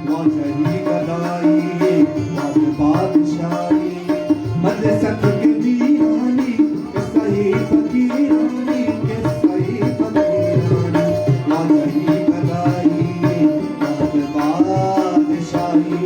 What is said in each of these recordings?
واجہی گدائی، واجہ بادشاہی، مجلست کے ویرانی، قصہ ہی فقیرانی، قصہ ہی فقیرانی، واجہی گدائی، واجہ بادشاہی۔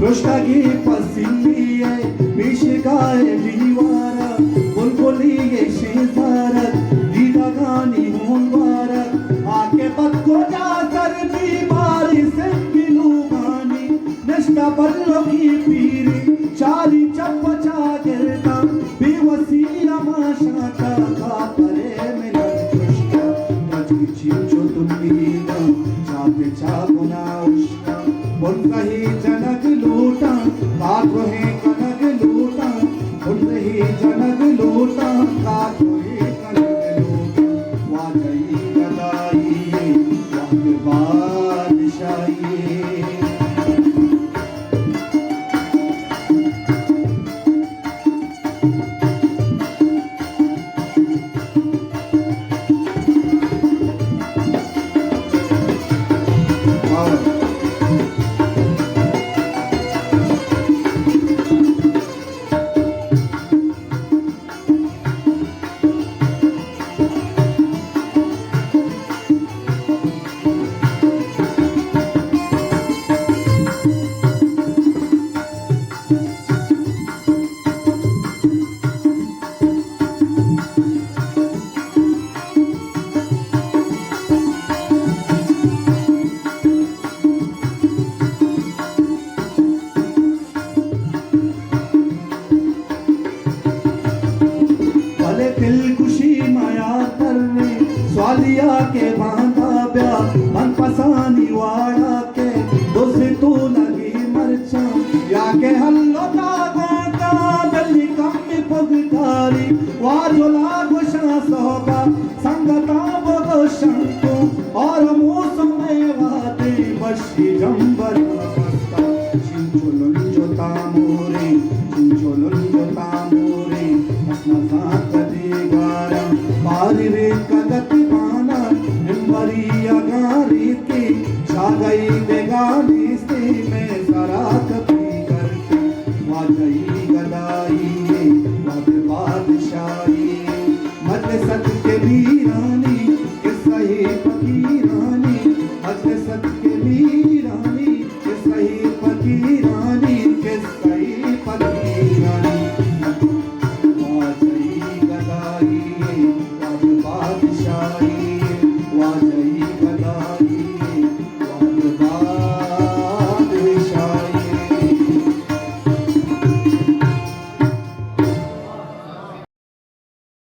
پرشتگی پسیمی ءِ پیشگاہ ءِ لیوارگ، بلبلی ءِ شیزارگ، دیدگانی ہونوارگ، آ کہ پد کجا سر بیماری سمبی لوگانی، نشتہ بلکی پیری، چاری چپ چاگرداں، بے وسی ہما شانتا کاپرے منت کشتہ، رجی چینچو تنیگاں، چاپ چا گنا اشکاں، بنزہی جنگ لوٹاں، کاتوہیں کنگ لوٹاں، بنزہی جنگ لوٹاں، کاتوہیں کنگ لوٹاں، واجہی گدائی، واجہ بادشاہی۔ بلے دلگوشی میار تریں، سوالیا کہ باندا بیا، من پسانی واڑا کہ دز تو لگی مرچاں، یا کہ ہلو داگوں کا بلی کم پگداری، واجلا گوشاں سوبا سنگتاں بگوشنتوں، اور موسم ءِ وہدے وشی جمبراں بستاں، چنچو لنج و تاموریں، چنچو لنج و تاموریں، کس نزانت دیگاراں، باری ریکگت باناں، ممبری اگاں ریکی، شاگئی دگہ نیستی، مئے سرا کپی کرتی، واجہی گدائی، واجہ بادشاہی۔ مجلست کے ویرانی،